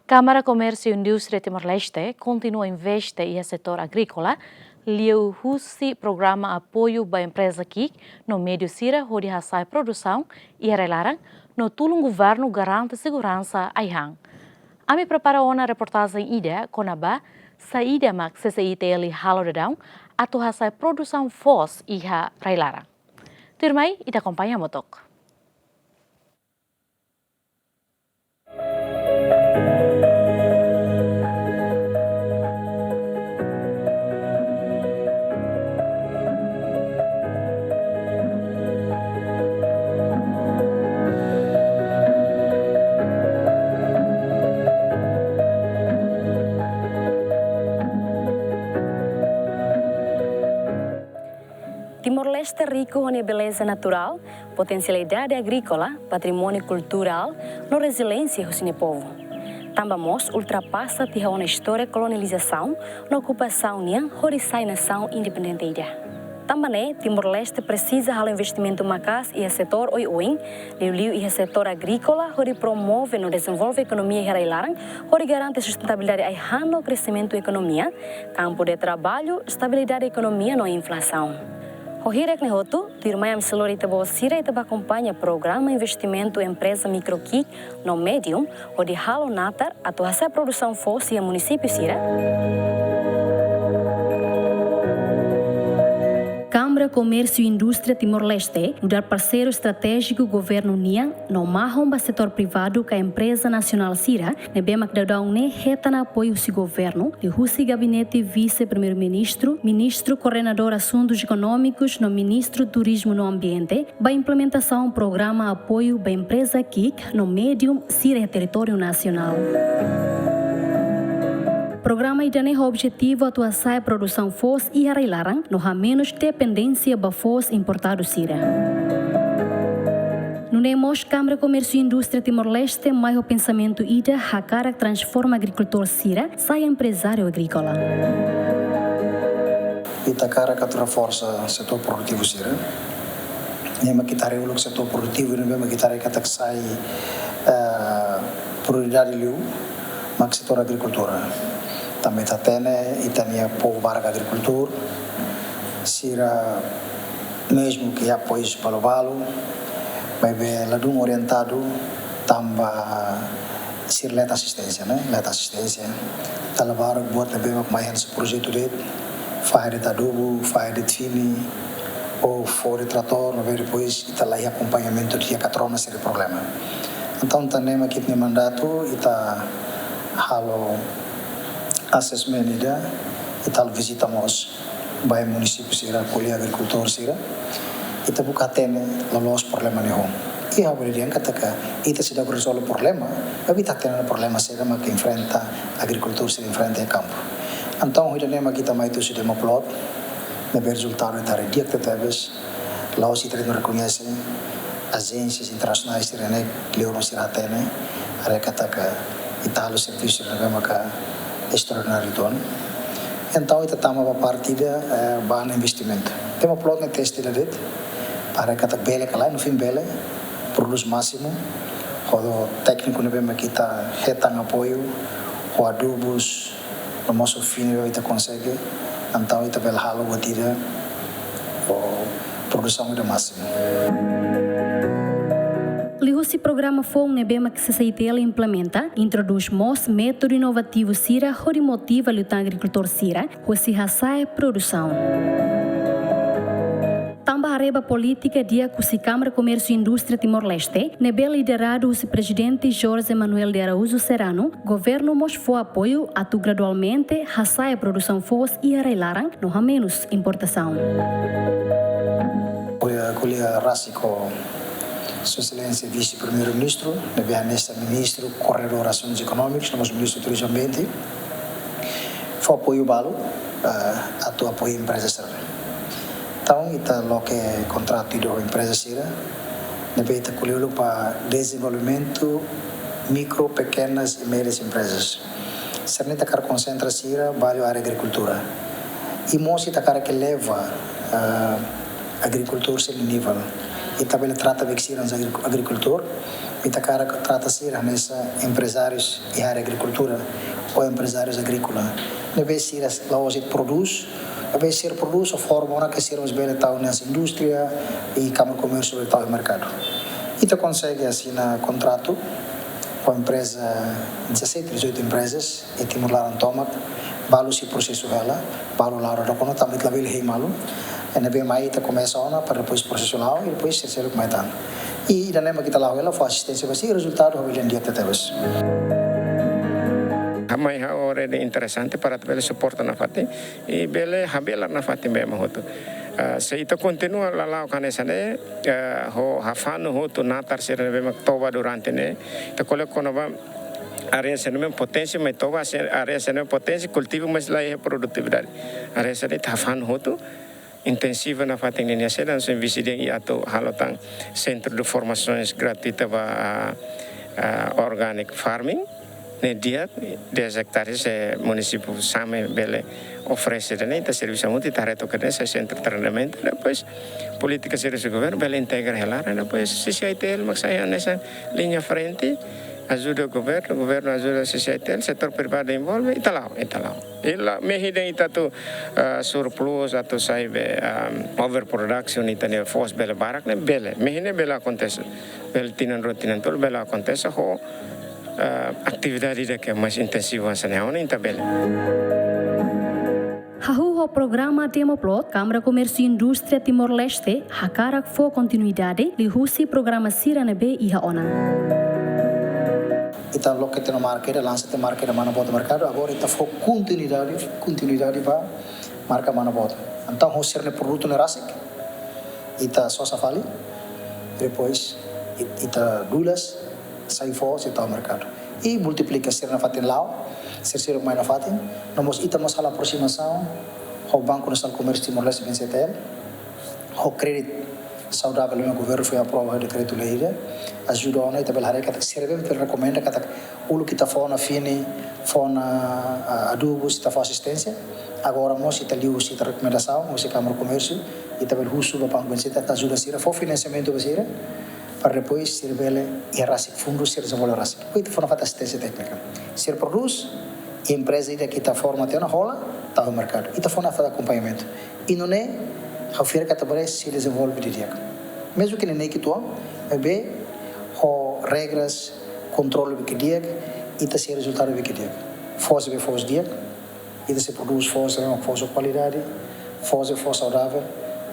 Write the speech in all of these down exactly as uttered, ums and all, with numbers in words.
Kámara Komérsiu Indústria Timor-Leste kontinua investe iha setór agríkola, liuhusi programa apoiu ba empreza ki'ik no médiu sira hodi hasa'e produsaun iha rai-laran, no tulun governu garante seguransa ai-han. Ami prepara ona reportajen ida kona-ba saida mak C C I T L halo daudaun atu hasa'e produsaun foos iha rai-laran. Tuirmai, ita akompaña hamutuk. Timor-Leste riku ho nia beleza naturál, potensialidade agríkola, patrimóniu kulturál, no reziliénsia husi nia povu. Tanba mós ultrapasa tiha ona istória kolonizasaun no okupasaun nian hodi sai nasaun independente ida. Tanba ne'e, Timor-Leste presiza halo investimentu maka'as iha setór oioin, liuliu iha setór agríkola, hodi promove no dezenvolve ekonomia iha rai-laran, hodi garante sustentabilidade ai-han no kresimentu ekonomia, kampu de traballu, estabilidade ekonomia no inflasaun. Ho hirak-ne'e hotu, tuirmai ami sei lori ita-boot sira ita bá akompaña programa investimentu empreza mikro ki'ik no médiu, hodi halo natar atu hasa'e produsaun foos iha munisípiu sira. Kámara Komérsiu Indústria Timor-Leste nu'udar parseiru estratéjiku governu nian no mahon ba setór privadu ka empreza nasionál sira ne'ebé mak daudaun ne'e hetan apoiu husi governu, liuhusi gabinete vise-primeiru-ministru, ministru koordenadór asuntus ekonómikus no ministru turizmu no ambiente, ba implementasaun programa apoiu ba empreza ki'ik no médiu sira iha territóriu nasionál. Programa ida-ne'e ho objetivu atu hasa'e produsaun foos iha rai-laran no hamenus dependénsia ba foos importadu sira. Nune'e mós Kámara Komérsiu Indústria Timor-Leste mai ho pensamentu ida hakarak transforma agrikultór sira sai emprezáriu agríkola. Ita hakarak atu reforsa setór produtivu sira. Ne'e mak ita haree uluk setór produtivu ne'ebé mak ita haree katak sai, eh, prioridade liu, mak setór agrikultura. Tanba ita hatene, ita-nia povu barak agrikultór, sira mezmu ke iha apoius balu-balu, maibé ladún orientadu, tanba sira la hetan asisténsia, ne'e? La hetan asisténsia. Dala barak buat ne'ebé mak mai hanesan projetu de'it, fahe de'it adubu, fahe de'it fini, ou fó de'it tratór, maibé depois ita la iha akompañamentu, ita la iha katrona, sira problema. Entaun, tan ne'e mak ita-nia mandatu, ita halo assessment ida, ita halo vizita mós ba iha munisípiu sira, ko'alia agrikultór sira, ita buka hatene loloos problema ne'e ho. I ha'u bele dehan katak ita seidauk rezolve problema, maibé ita hatene problema sira mak enfrenta, agrikultór sira enfrenta iha kampu. Entaun, ho ida-ne'e mak ita mai tuir husi demo plot, ne'ebé rezultadu ita haree di'ak tebetebes, la'ós ita de'it mak rekoñese, ajénsias internasionais sira ne'e kleur no sira hatene, haree katak ita halo servisu ne'ebé maka estraordináriu uitoan. Entaun, ita tama ba parte ida, eh, ba investimentu. Demo plot ne'e teste ida de'it, haree katak bele ka lae, no fin bele, prodús másimu, ho tékniku ne'ebé mak ita hetan apoiu, ho adubus, no mós ho fini ne'ebé ita konsege, entaun ita bele halo buat ida, ho produsaun ida másimu. Liuhusi programa foun ne'ebé mak C C I T L implementa, introdús mós métodu inovativu sira hodi motiva liután agrikultór sira, husi hasa'e produsaun. Tanba haree ba polítika di'ak husi Kámara Komérsiu Indústria Timor-Leste, ne'ebé lideradu husi Prezidente José Manuel de Araújo Serrano, governu mós fó apoiu atu gradualmente hasa'e produsaun foos iha rai-laran no hamenus importasaun. Ko'alia, ko'alia rasik ho Sua Exelénsia Vise-Primeiru-Ministru, ne'ebé hanesan Ministru Koordenadór Asuntus Ekonómikus, no mós Ministru Turizmu Ambiente, fó apoiu balu, eh, atu apoia empreza sira. Entaun, ita loke kontratu ida ho empreza sira, ne'ebé ita ko'alia uluk ba dezenvolvimentu mikro, pekenas e médias emprezas. Sira-ne'e ita hakarak konsentra sira ba área agrikultura. I mós ita hakarak eleva, ah, agrikultór sira-nia nivel. Ita bele trata bek sira hanesan agri-, agrikultór, ita hakarak trata sira hanesan emprezárius iha área agrikultura ou emprezárius agríkola. Ne'ebé sira la'ós de'it prodús, ne'ebé sira prodús ho forma ona ke sira mós bele tau hanesan indústria i Kámara Komérsiu bele tau iha merkadu. Ita konsege asina kontratu ho empreza, dezassete, dezoito emprezas, iha Timor laran tomak, balu sei prosesu hela, balu la'o dadauk ona tanba ita labele hein malu. Ne'ebé mai ita komesa ona para depois prosesu la'o, i depois sira seluk mai tan. I ida-ne'e mak ita la'o hela, fó asisténsia ba sira, rezultadu ha'u bele dehan di'ak tebes. Mai ha'u already interesante para atu bele suporta nafatin, i bele habelar nafatin bee mak hotu. Ah, se ita kontinua lala'ok hanesan ne'e, ah, ho hafanu hotu natar sira ne'ebé mak toba durante ne'e, ita ko'alia kona-ba área sira ne'ebé potensi, mai toba se área sira ne'ebé potensi, kultivu, mas la iha produtividade. Área sira ne'e ita hafanu hotu, intensiva nafatin ninia saida, hanesan visi dehan i atu halo tan sentru de formasoens gratuita ba, ah, ah, organic farming. Ne'e di'ak, dez hectares, eh, munisípiu Same bele oferese ida-ne'e, ita servisu hamutuk, ita haree took ida-ne'e sai sentru treinamentu, depois polítika servisu governu bele integra hela, depois C C I T L mak sai hanesan liña frente, ajuda governu, governu ajuda C C I T L, setór privadu envolve, ita la'o, ita la'o. I la, mehi dehan ita atu, ah, surplus, atu sai be, ah, overproduction, ita-nia foos bele barak ne'e bele. Mehi ne'e bele akontese. Bele tinan rua, tinan tolu, bele akontese ho, ah, atividade ida ke mais intensiva hanesan ne'e, ha'u hanoin ita bele. Hahú ho programa Demoplot, Kámara Komérsiu Indústria Timor-Leste hakarak fó kontinuidade liuhusi programa sira ne'ebé iha ona. Ita loke tiha ona marka ida, lansa tiha marka ida Mana Bota Merkadu, agora ita fó kontinuidade, kontinuidade ba marka Mana Bota. Entaun, ho sira-nia produtu ne'e rasik, ita sosa fali, depois it-, ita dulas, sai foos, ita tau merkadu. I multiplika sira nafatin la'o, sira sira mai nafatin, no mós ita mós halo aproximasaun ho Banku Nasionál Komérsiu Timor-Leste, B N C T L, ho kréditu saudavel ne'ebé governu foin aprova dekretu-lei ida, ajuda ona, ita bele haree katak sira ne'ebé rekomenda katak uluk ita fó ona fini, fó ona, ah, adubu, ita fó asisténsia. Agora mós ita liuhusi ita rekomendasaun, husi Kámara Komérsiu, ita bele husu ba Banku B N C T L atu ajuda sira fó finansiamentu ba sira, para depois sira bele iha rasik fundu, sira dezenvolve rasik. Depois ita fó nafatin asisténsia téknika. Sira prodús, empreza ida ke ita forma tiha ona hola, tau merkadu. Ita fó nafatin akompañamentu. I nune'e, ha'u fiar katak bele sei dezenvolve didi'ak. Mezmu ke neineik uitoan, maibé ho regras, kontrolu bee ke di'ak, ita sei rezultadu bee ke di'ak. Foos be foos di'ak, ita sei prodús foos, eh, foos ho kualidade, foos be foos saudavel,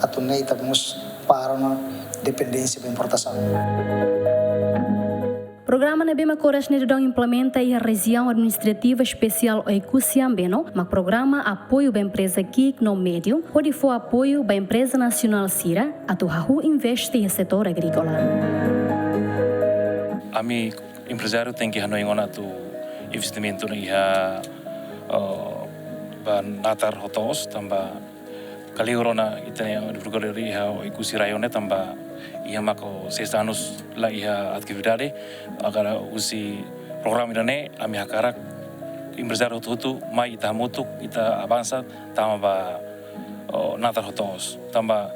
atu nune'e ita mós para ona dependénsia ba importasaun. Programa ne'ebé mak Oras ne'e daudaun implementa iha Rejiaun Administrativa Espesiál Oekusi Ambeno, mak programa apoiu ba empreza ki'ik no médiu, hodi fó apoiu ba empreza nasionál sira atu hahú investe iha setór agríkola. Ami emprezáriu tenke hanoin ona atu investimentu ne'e iha, eh, ba natar ho to'os, tanba kali rona ita-nia agrikultór iha Oekusi Rayon ne'e tanba iha mak seis anos la iha atividade. Agora husi programa ida-ne'e ami hakarak emprezáriu hotu-hotu mai ita hamutuk, ita avansa tama ba, oh, natar ho to'os. Tanba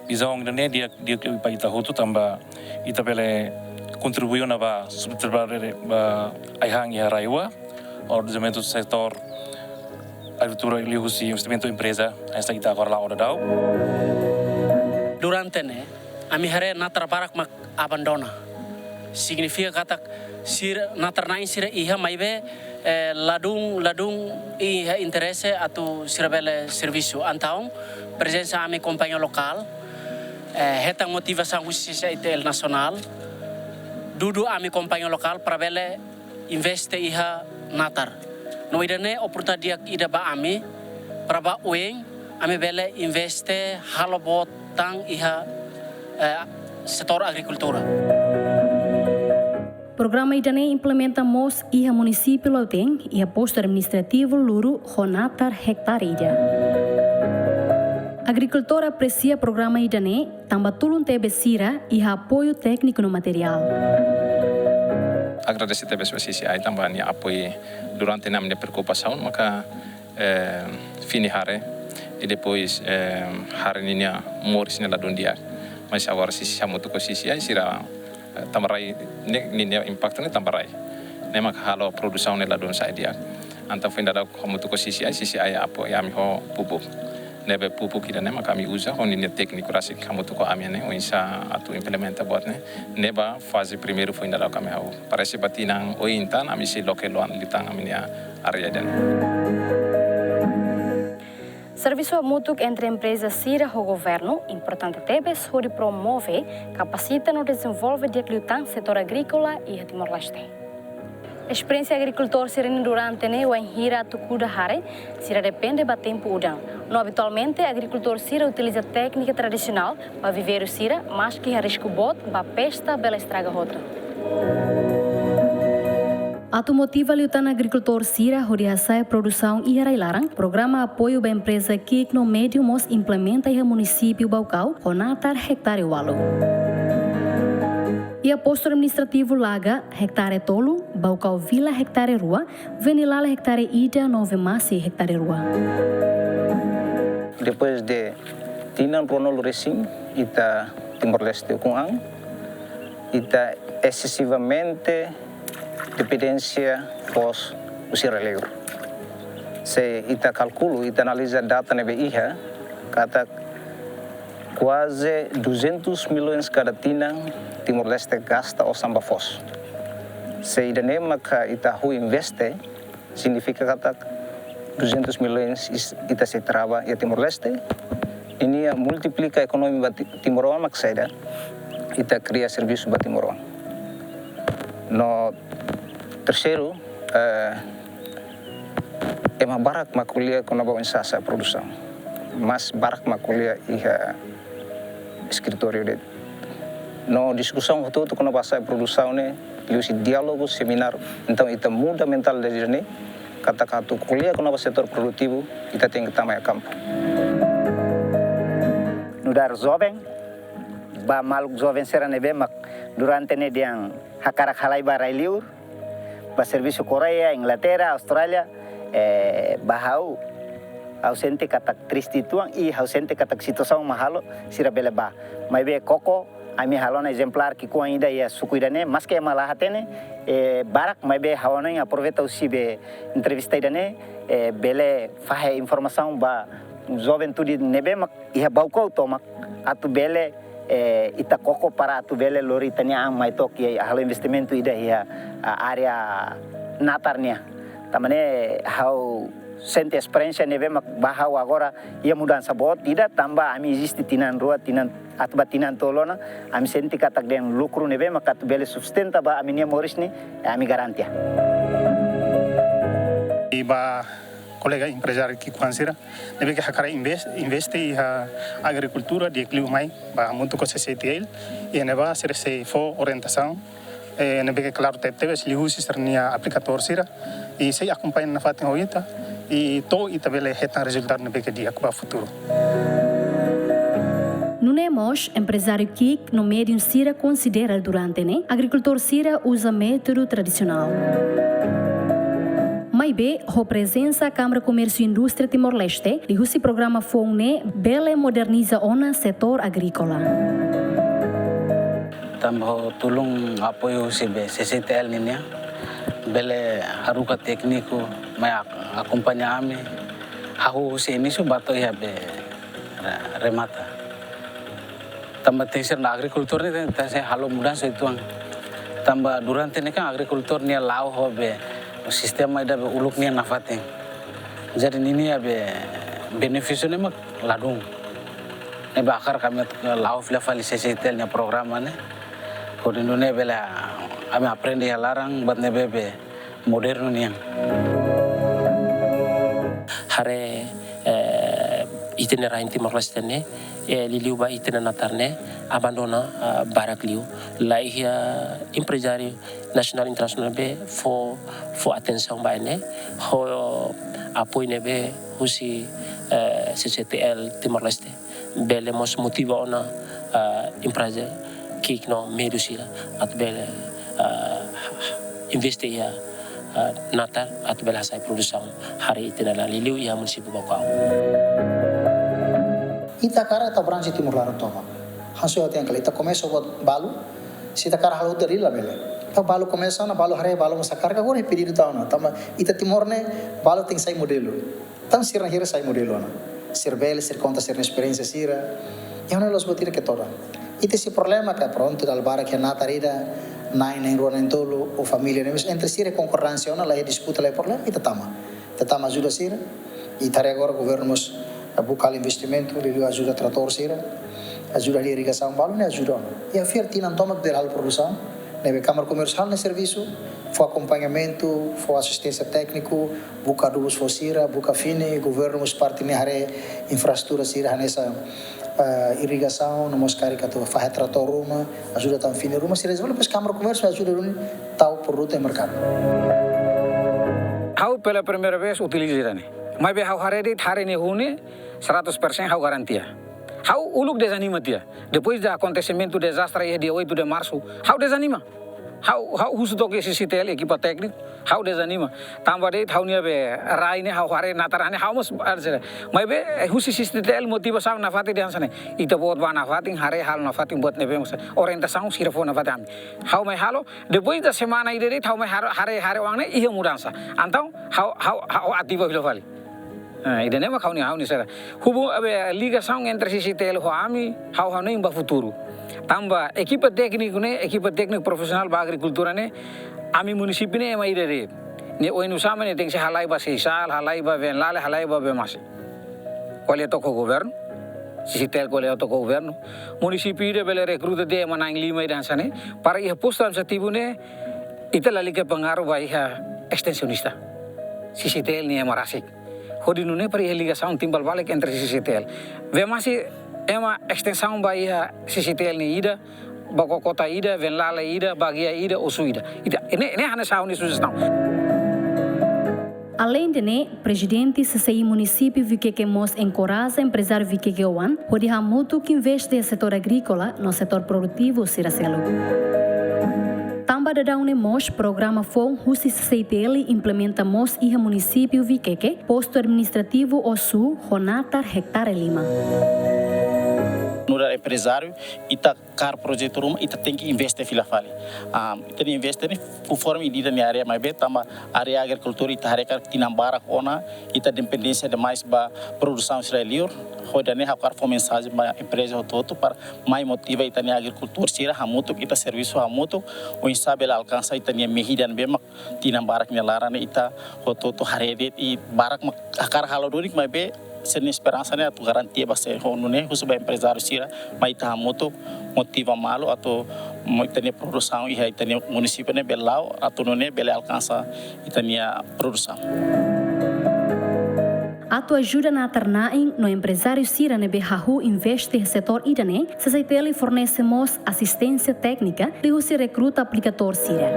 vizaun ida-ne'e di'ak, di'ak ba ita hotu tanba ita bele kontribui ona ba subtrabalho ba ai-han iha RAEOA, ou dezenvolvimentu setór agrikultura liuhusi investimentu empreza, hanesan ita agora la'o daudaun. Durante ne'e, ami haree natar barak mak abandona. Signifika katak sira, natar na'in sira iha maibé, eh, ladún, ladún iha interese atu sira bele servisu. Entaun, prezensa ami kompañia lokál, eh, hetan motivasaun husi C C I T L nasionál, dudu ami kompañia lokál para bele investe iha natar. No ida-ne'e oportunidade di'ak ida ba ami, para ba oin ami bele investe halo boot tan iha, eh, setór agrikultura. Programa ida-ne'e implementa mós iha munisípiu Lautém, iha postu administrativu Luru, ho natar hektare ida. Agrikultór apresia programa ida-ne'e, tanba tulun tebes sira iha apoiu tékniku no materiál. Agradese tebes ba C C I tanba nia apoiu durante ami-nia preokupasaun, maka, eh, fini hare, i depois, eh, hare ninia moris ne'e ladún di'ak. Mas agora sisi hamutuk ho C C I sira, eh, tanba rai ne'e, ninia impaktu ne'e tanba rai. Ne'e mak halo produsaun ne'e ladún sai di'ak. Entaun foin dadauk hamutuk ho C C I, C C I apoia ami ho pupuk. Ne'ebé pupuk ida-ne'e mak ami uza ho ninia tékniku rasik hamutuk ho ami ne'e, oinsá atu implementa buat ne'e. Ne'e ba faze primeiru foin dadauk ami hahú. Parese ba tinan oin tan ami sei loke loan liután ami-nia área ida-ne'e. Servisu hamutuk entre empreza sira ho governu importante tebes hodi promove, kapasita no dezenvolve di'ak liután setór agríkola iha Timor-Leste. Esperiénsia agrikultór sira-nia durante ne'e wainhira atu kuda hare, sira depende ba tempu udan. No abitualmente agrikultór sira utiliza téknika tradisionál ba viveiru sira, maski iha risku boot ba pesta bele estraga hotu. Atu motiva liután agrikultór sira hodi hasa'e produsaun iha rai-laran, programa apoiu ba empreza ki'ik no médiu mós implementa iha munisípiu Baucau, ho natar ektare ualu. Iha postu administrativu Laga, ektare tolu, Baucau Vila ektare rua, Venilala ektare ida no Vemasi ektare rua. Depois de tinan ruanulu resin, ita Timor-Leste ukun an, ita esesivamente dependénsia foos husi rai-liur. Se ita kalkula, ita analiza data ne'ebé iha, katak kuaze duzentos milhões kada tinan Timor-Leste gasta osan ba foos. Se ida-ne'e maka ita hahú investe, signifika katak duzentos milhões is-, ita sei trava iha Timor-Leste. Ninia multiplika ekonomia ba ti-, timoroan mak saida, ita kria servisu ba timoroan. No terseiru, eh, ema barak mak ko'alia kona-ba oinsá hasa'e produsaun. Mas barak mak ko'alia iha eskritóriu de'it. No diskusaun hotu-hotu kona-ba hasa'e produsaun ne'e, liuhusi diálogu, semináriu. Entaun ita muda mentalidade ne'e, katak atu ko'alia kona-ba setór produtivu, ita tenke tama iha kampu. Nu'udar joven, ba maluk joven sira ne'ebé mak durante ne'e dehan hakarak halai ba rai-liur, ba servisu Koreia, Inglaterra, Austrália, eh, ba ha'u, ha'u sente katak triste uitoan, i ha'u sente katak situasaun mak halo sira bele bá. Maibé koko, ami halo ona ezemplár ki'ikoan ida iha suku ida-ne'e, maski ema la hatene, eh, barak, maibé ha'u hanoin aproveita husi be entrevista ida-ne'e, eh, bele fahe informasaun ba juventude ne'ebé mak iha Baucau tomak atu bele, eh, ita koko para atu bele lori ita-nia an mai took iha halo investimentu ida iha, ah, área natar nian. Tanba ne'e ha'u sente esperiénsia ne'ebé mak ba ha'u agora iha mudansa boot ida tanba ami eziste tinan rua, tinan atu ba tinan tolu ona, ami sente katak dehan lukru ne'ebé mak atu bele sustenta ba ami-nia moris ne'e, ami garantia. I ba kolega emprezáriu ki'ikoan sira ne'ebé ke hakarak inves-, investe iha agrikultura di'ak liu mai ba hamutuk ho C C T L, i ne'ebá sira sei fó orientasaun, eh, ne'ebé ke klaru tebetebes liuhusi sira-nia aplikadór sira, i sei akompaña nafatin ho ita, i to'o ita bele hetan rezultadu ne'ebé ke di'ak ba futuru. Nune'e mós, emprezáriu ki'ik no médiu sira konsidera durante ne'e, agrikultór sira uza métodu tradisionál. Maibé, ho prezensa Kámara Komérsiu Indústria Timor-Leste, liuhusi programa foun ne'e bele moderniza ona setór agríkola. Tanba ho tulun apoiu husi be C C T L ninian, bele haruka tékniku mai ak-, akompaña ami, hahú husi inísiu ba to'o iha be re-, remata. Tanba tenke ser na agrikultór ne'e tenke ser halo mudansa uitoan. Tanba durante ne'e kan agrikultór nia la'o ho be sistema ida be uluk nian nafatin. Jadi ninia be benefísiu ne'e mak ladún. Ne'ebé hakarak ami la'o fila fali C C T L nia programa ne'e. Hodi nune'e bele ami aprende iha laran buat ne'ebé be modernu nian. Haree, eh, ita-nia rain Timor-Leste ne'e, eh, liuliu ba ita-nia natar ne'e, abandona, eh, barak liu. La iha emprezáriu nasionál internasionál be fó, fó atensaun ba ne'e, ho apoiu ne'ebé husi, eh, C C T L Timor-Leste. Bele mós motiva ona, ah, empreza ki'ik no médiu sira atu bele, ah, investe iha, ah, natar atu bele hasa'e produsaun haree ita-nia laran liuliu iha munisípiu Baucau. Ita hakarak atu abranxe Timor laran tomak. Maksud ha'u hatene katak ita komesa buat balu, se ita hakarak halo hotu de'it labele. Entaun balu komesa ona, balu haree, balu mós hakarak, agora iha pedidu tau ona. Tanba ita Timor ne'e, balu tenke sai modelu. Entaun sira ne'e sai modelu ona. Sira bele, sira konta sira-nia esperiénsia sira. Iha ne'e loos buat ida ke todan. Ita sei problema ka prontu, dala barak iha natar ida, na'in, na'in-rua, na'in-tolu, ou família ne'e, mas entre sira konkordánsia ona, la iha disputa, la iha problema, ita tama. Ita tama ajuda sira. Ita haree agora governu mós buka halo investimentu, liuliu ajuda tratór sira, ajuda iha irrigasaun balu ne'e ajuda ona. Iha fiar tinan tomak bele halo produsaun, ne'ebé Kámara Komérsiu halo nia servisu, fó akompañamentu, fó asisténsia tékniku, buka adubus fó sira, buka fini, governu mós parte ne'e haree infraestrutura sira hanesan, eh, irrigasaun, no mós karik atu fahe tratór ruma, ajuda tan fini ruma, sira dezenvolve, depois Kámara Komérsiu ajuda duni tau produtu iha merkadu. Ha'u pela primeira vez utiliza ida-ne'e. Maibé ha'u haree de'it, haree nia hun ne'e seratus persen ha'u garantia. Ha'u uluk dezanima tiha. Depois de akontesimentu dezastre iha dia oito de março, ha'u dezanima. Ha'u, ha'u husu took iha CCTL, ekipa tékniku, ha'u dezanima. Tanba de'it ha'u-nia be rai ne'e ha'u haree natar ne'e ha'u mós haree. Maibé, eh, husi CCTL motivasaun nafatin dehan hanesan ne'e. Ita-boot bá nafatin, haree halo nafatin buat ne'ebé mós. Orientasaun sira fó nafatin ami. Ha'u mai halo, depois de semana ida de'it ha'u mai haro, haree, haree oan ne'e iha mudansa. Entaun, ha'u, ha'u, ha'u ativa fila fali. Ah, ida-ne'e mak ha'u-nia, ha'u-nia sera. Hubung, eh, ligasaun entre CCTL ho ami, ha'u hanoin ba futuru. Tanba ekipa tékniku ne'e, ekipa tékniku profisionál ba agrikultura ne'e, ami munisípiu ne'e ema ida de'it. Ne'e oinsá mak ne'e tenke sei halai ba Seisal, halai ba Venlale, halai ba Bemasi. Ko'alia took ho governu, CCTL ko'alia took ho governu. Munisípiu ida bele rekruta de'it ema na'in-lima ida hanesan ne'e, para iha postu administrativu ne'e, ita lalika pengaruh ba iha estensionista. CCTL nia ema rasik. Hodi nune'e para iha ligasaun timbal balik entre CCTL. Bemasi ema estensaun ba iha CCTL nia ida, ba Kokota ida, Venlale ida, Baguia ida, Ossu ida. Ida, ne'e, ne'e hanesan ha'u-nia sujestaun. Aleinde ne'e, Prezidente CCI Munisípiu Viqueque mós enkoraja emprezáriu Viqueque oan, hodi hamutuk investe iha setór agríkola no setór produtivu sira seluk. Tanba daudaun ne'e mós programa foun husi CCTL implementa mós iha Munisípiu Viqueque, postu administrativu Ossu, ho natar ektare lima. Nu'udar emprezáriu, ita hakarak projetu ruma, ita tenke investe fila fali. Ah, ita tenke investe ne'e konforme ida-idak nia área, maibé tanba área agrikultura ita haree katak tinan barak ona, ita dependénsia demais ba produsaun sira liur. Hodi nune'e ha'u hakarak fó mensajen ba empreza hotu-hotu para mai motiva ita-nia agrikultór sira hamutuk, ita servisu hamutuk, oinsá bele alkansa ita-nia mehi ida ne'ebé mak tinan barak nia laran ne'e ita hotu-hotu haree de'it, i barak mak hakarak halo duni, maibé sira-nia esperansa ne'e atu garantia ba sé, ho nune'e husu ba emprezáriu sira, mai ita hamutuk motiva malu atu mo-, ita-nia produsaun iha ita-nia munisípiu ne'e bele la'o, atu nune'e bele alkansa ita-nia produsaun. Atu ajuda natar-na'in no emprezáriu sira ne'ebé hahú investe iha setór ida-ne'e, CCTL fornese mós asisténsia téknika liuhusi rekruta aplikatór sira.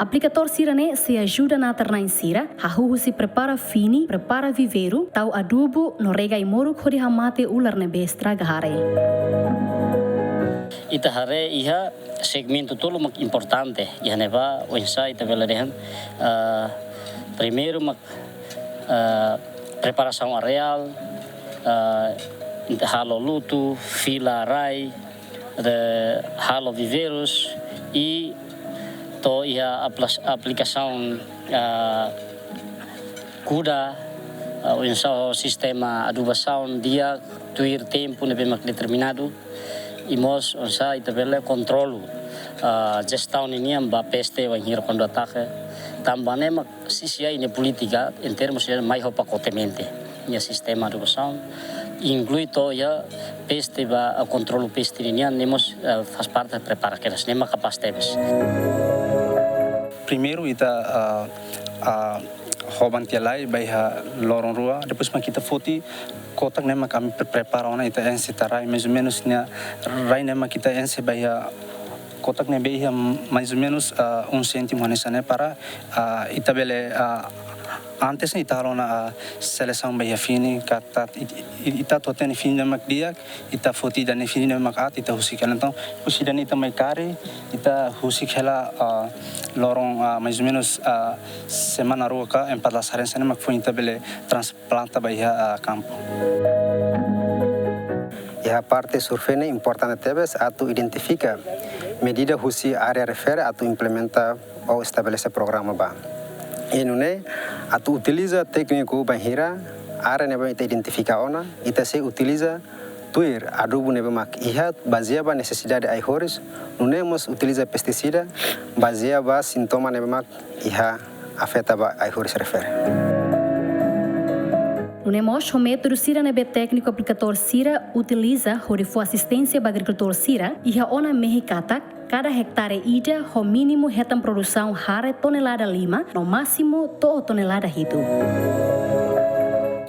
Aplikatór sira-ne'e sei ajuda natar-na'in sira, hahú husi prepara fini, prepara viveiru, tau adubu, no rega ai-moruk hodi hamate ular ne'ebé estraga haree. Ita haree iha segmentu tolu mak importante, iha ne'ebá oinsá ita bele dehan, ah, primeiru mak, ah, preparasaun areál, ah, halo lutu, fila rai, de halo viveirus, i to'o iha aplas-, aplikasaun, ah, kuda, ah, oinsá sistema adubasaun di'ak tuir tempu ne'ebé mak determinadu, i mós oinsá ita bele kontrolu, ah, jestaun ninian ba peste bainhira kuandu ataka. Tanba ne'e mak CCI nia polítika en termus de mai ho pakotemente. Nia sistema adubasaun, inklui to'o iha peste ba, ah, kontrolu peste ninian, ne'e mós, ah, faz parte prepara kedas, ne'e mak kapás tebes. Primeiru ita, ah, ah, hoban tiha lai ba iha loron rua, depois mak ita foti kotak ne'e mak ami pre-, prepara ona, ita enxe tiha rai, mais ou menus nia rai ne'e mak ita enxe ba iha kotak ne'ebé iha mais ou menus, ah, um centímetro hanesan ne'e para, ah, ita bele, ah, antes ne'e ita halo ona, ah, selesaun ba iha fini, katak it-, it-, ita atu hatene fini ne'e mak di'ak, ita foti ida-ne'e fini ne'e mak aat, ita husik hela. Entaun, husi ida-ne'e ita mai kari, ita husik hela, ah, loron, ah, mais ou menus, ah, semana rua ka empat belas hari hanesan ne'e mak foin ita bele transplanta ba iha, ah, kampu. I Iha parte survei ne'e importante tebes atu identifika medida husi área refere atu implementa ou estabelese programa ba. I nune'e atu utiliza tékniku bainhira área ne'ebé ita identifika ona, ita sei utiliza tuir adubu ne'ebé mak iha bazeia ba nesesidade ai-horis, nune'e mós utiliza pestisida bazeia ba sintoma ne'ebé mak iha afeta ba ai-horis refere. Nune'e mós ho métodu sira ne'ebé tékniku aplikadór sira utiliza hodi fó asisténsia ba agrikultór sira iha ona mehi katak kada ektare ida ho mínimu hetan produsaun hare tonelada lima no másimu to'o tonelada hitu.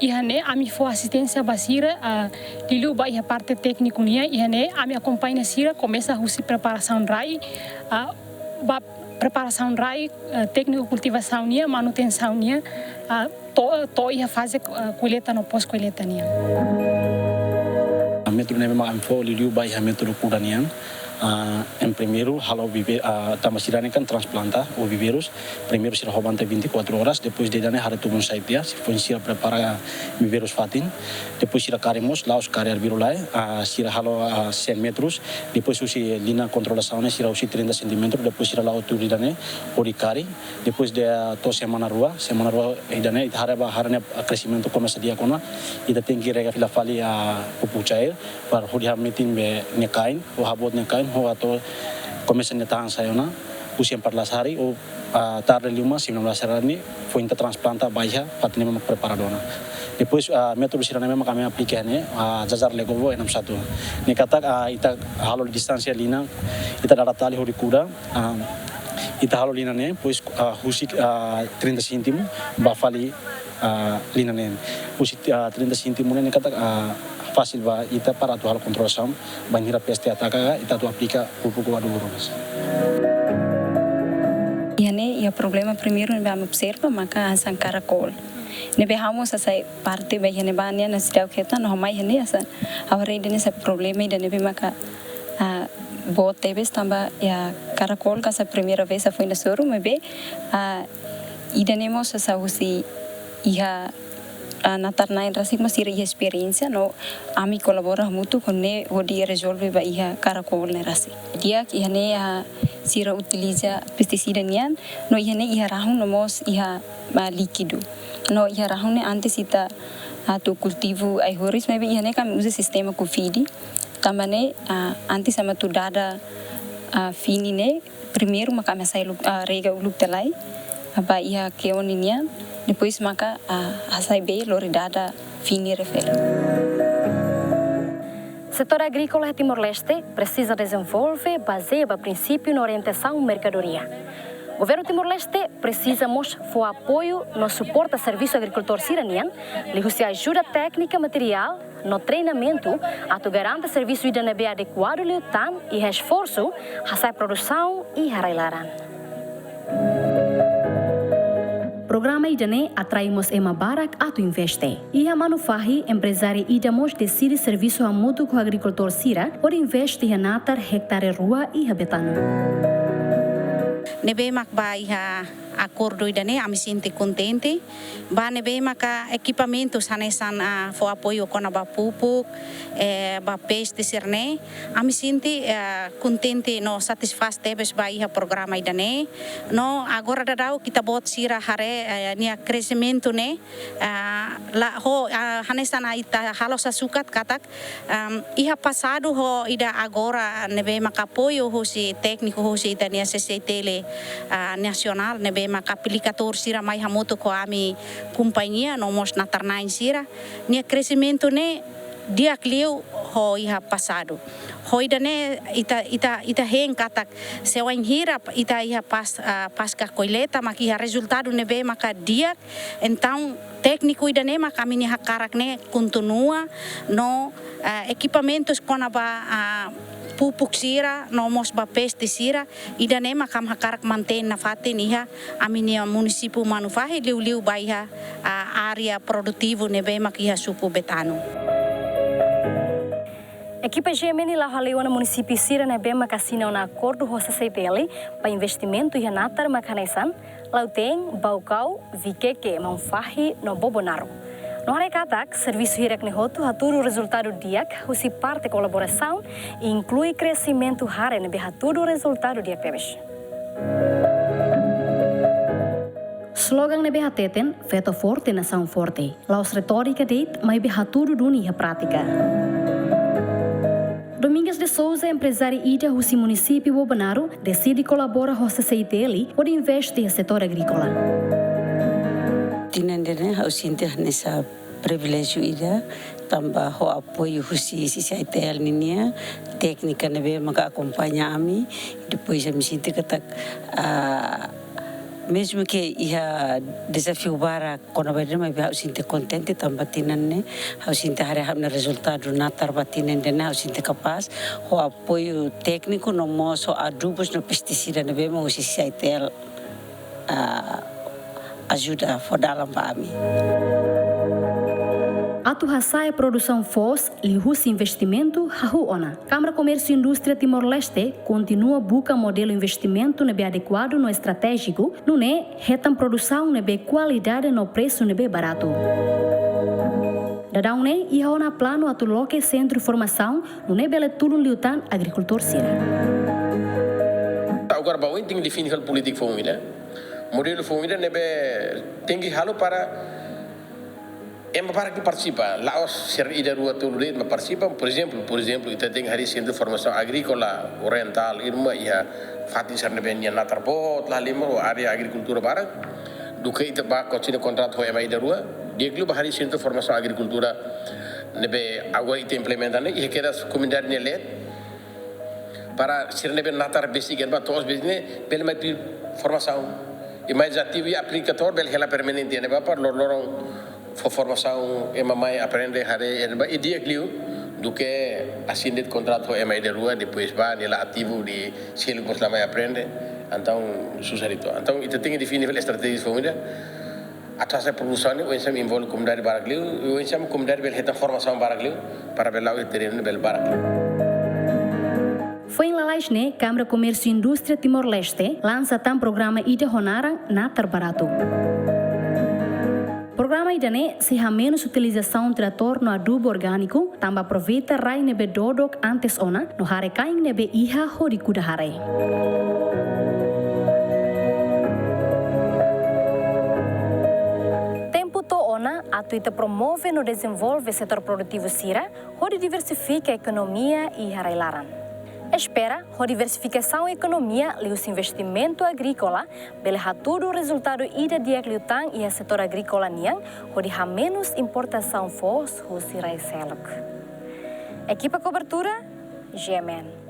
Iha ne'e ami fó asisténsia ba sira, ah, liuliu ba iha parte tékniku nian, iha ne'e ami akompaña sira komesa husi preparasaun rai, ah, ba preparasaun rai, eh, tékniku kultivasaun nian, manutensaun nian, ah, to'o, to'o iha faze, eh, kolleita no pós-kolleita nian. Métodu ne'ebé mak ami fó liuliu ba iha métodu kuda nian. Ah, em primeiru, halo vive-, ah, tanba sira-ne'e kan transplanta ou viveirus. Primeiru sira ho bantai vinte e quatro horas, depois de ida-ne'e haree tubun sait tiha, se foin sira prepara viveirus fatin. Depois sira kari mós, la'ós kari arbiru lai, ah, sira halo, ah, cem metros. Depois husi liña kontrolasaun ne'e sira husi trinta centímetros, depois sira la'o tuir ida-ne'e hodi kari. Depois de, ah, to'o semana rua, semana rua ida-ne'e ita haree ba, haree ne'e, ah, kresimentu komesa di'ak ona, ita tenke rega fila fali, ah, pupuk cair, para hodi hametin be nia kain, ou haboot nia kain, ou atu komesa nia tahan sai ona, husi empat belas hari, ou, ah, tarde liu mak sembilan belas hari ne'e, foin ita transplanta ba iha fatin ne'ebé mak preparadu ona. Depois, ah, métodu sira ne'ebé mak ami aplika ne'e, ah, Jazar Legovo enam satu. Ne'e katak, ah, ita halo distánsia liña, ita dada tali hodi kuda, ah, ita halo liña ne'e, depois, ah, husi, ah, trinta cêntimo ba fali, ah, liña ne'e. Husi, ah, trinta cêntimo ne'e, ne'e katak, ah, fasil ba ita para atu halo kontrolasaun, bainhira peste ataka, ita atu aplika pupuk ou adubu ruma. Iha ne'e, iha problema primeiru ne'ebé ami observa maka hanesan karakol. Ne'ebé ha'u mós hasai parte ba iha ne'ebá nian, ha'u seidauk hetan, no ha'u mai iha ne'e hanesan, ha'u haree ida-ne'e hanesan problema ida ne'ebé maka, ah, boot tebes tanba iha karakol ka hanesan primeira vez ha'u foin hasoru, maibé, ah, ida-ne'e mós hanesan husi iha, ah, natar-na'in rasik mak sira iha esperiénsia no ami kolabora hamutuk ho ne'e hodi rezolve ba iha karakol ne'e rasik. Di'ak iha ne'e, ah, sira utiliza pestisida nian, no iha ne'e iha rahun no mós iha, ah, líkidu. No iha rahun ne'e antes ita atu kultivu ai-horis, maibé iha ne'e ami uza sistema kufidi. Tanba ne'e, ah, antes ami atu dada, ah, fini ne'e, primeiru maka ami hasai uluk, ah, rega uluk tiha lai, ah, ba iha ke'e-oni nian, depois maka, ah, hasai bee lori dada fini refere. Setór agríkola Timor-Leste presiza dezenvolve bazeia ba prinsípiu no orientasaun merkadoria. Governu Timor-Leste presiza mós fó apoiu no suporta servisu agrikultór sira-nian, liuhusi ajuda téknika, materiál no treinamentu, atu garante servisu ida ne'ebé adekuadu liután iha esforsu hasa'e produsaun iha rai-laran. Programa ida-ne'e atrai mós ema barak atu investe. Iha Manufahi, emprezáriu ida mós deside servisu hamutuk ho agrikultór sira hodi investe iha natar ektare rua iha Betano. Ne'ebé mak ba iha akordu ida-ne'e, ami sente kontente. Ba ne'ebé maka ekipamentus hanesan, ah, fó apoiu kona-ba pupuk, eh, ba peste sira-ne'e, ami sente, eh, kontente no satisfás tebes ba iha programa ida-ne'e. No agora daudaun ita-boot sira haree, eh, nia kresimentu ne'e, ah, la ho, ah, hanesan ita halo sasukat katak, am, iha pasadu ho ida agora ne'ebé maka apoiu husi tékniku husi ita-nia C C T L, ah, nasionál ne'ebé maka aplikadór sira mai hamutuk ho ami kompañia no mós natar-na'in sira. Nia kresimentu ne'e di'ak liu ho iha pasadu. Ho ida-ne'e ita, ita, ita hein katak se wainhira ita iha pas-, ah, paska kolleita mak iha rezultadu ne'ebé maka di'ak, entaun tékniku ida-ne'e mak ami-nia hakarak ne'e kontinua no, eh, ekipamentus kona-ba, ah, pupuk sira no mós ba peste sira, ida-ne'e mak ami hakarak mantein nafatin iha ami-nia munisípiu Manufahi, liuliu ba iha, ah, área produtivu ne'ebé mak iha suku Betano. Ekipa G M N la'o hale'u ona munisípiu sira ne'ebé maka asina ona akordu ho C C T L ba investimentu iha natar mak hanesan Lautein, Baucau, Viqueque, Manufahi no Bobonaro. No haree katak servisu hirak ne'e hotu hatudu rezultadu di'ak husi parte kolaborasaun, inklui kreximentu hare ne'ebé hatudu rezultadu di'ak tebes. Slogan ne'ebé hateten, "Feto forte, nasaun forte", la'ós retórika de'it, maibé hatudu duni iha prátika. Domingas de Souza, emprezária ida husi munisípiu Bobonaro, deside kolabora ho C C I T L hodi investe iha setór agríkola. Tinan ida-ne'e ha'u sente hanesan priviléjiu ida, tanba ho apoiu husi C C I T L ninia téknika ne'ebé maka akompaña ami, depois ami sente katak, ah, mezmu ke iha dezafiu barak kona-ba ida-ne'e, maibé ha'u sente kontente tanba tinan ne'e, ha'u sente haree ha'u-nia rezultadu natar ba tinan ida-ne'e, ha'u sente kapás, ho apoiu tékniku no mós ho adubus no pestisida ne'ebé mak husi C C I T L, ah, ajuda fó dalan ba ami. Atu hasa'e produsaun foos liuhusi investimentu hahú ona. Kámara Komérsiu Indústria Timor-Leste kontinua buka modelu investimentu ne'ebé adekuadu no estratéjiku, nune'e hetan produsaun ne'ebé kualidade no presu ne'ebé baratu. Daudaun ne'e iha ona planu atu loke sentru formasaun, nune'e bele tulun liután agrikultór sira. Agora ba oin tenke define fali polítika foun ida. Modelu foun ida ne'ebé tenke halo para ema barak ke partisipa, la'ós sira ida rua tolu de'it mak partisipa. Por ezemplu, por ezemplu, ita tenke harii sentru formasaun agríkola orientál, irma iha fatin sira ne'ebé nia natar boot la lima ou área agrikultura barak. Duké ita bá asina kontratu ho ema ida rua, di'ak liu bá harii sentru formasaun agrikultura ne'ebé agora ita implementa ne'e iha kedas komunidade nia leet. Para sira ne'ebé natar besik iha ne'ebá, to'os besik ne'e, bele mai tuir formasaun. I mai ativu i aplika to'o bele hela permanente iha ne'ebá para loroloron fó formasaun, ema mai aprende haree iha ne'ebá, i di'ak liu duké asina de'it kontratu ho ema ida rua, depois bá nia la ativu, nia seluk mós la mai aprende, entaun susar uitoan. Entaun ita tenke define fali estratéjia foun ida atu hasa'e produsaun ne'e oinsá envolve komunidade barak liu, i oinsá komunidade bele hetan formasaun barak liu, para bele la'o iha terrenu bele barak liu. Foin lalais ne'e, Kámara Komérsiu Indústria Timor-Leste lansa tan programa ida ho naran Natar Baratu. Programa ida-ne'e sei hamenus utilizasaun tratór no adubu orgániku, tanba aproveita rai ne'ebé dodok antes ona, no hare-kain ne'ebé iha hodi kuda hare. Tempu to'o ona atu ita promove no dezenvolve setór produtivu sira, hodi diversifika ekonomia iha rai-laran. Espera, ho diversifikasaun ekonomia liuhusi investimentu agríkola, bele hatudu rezultadu ida di'ak liután iha setór agríkola nian, hodi hamenus importasaun foos husi rai seluk. Ekipa kobertura, G M N.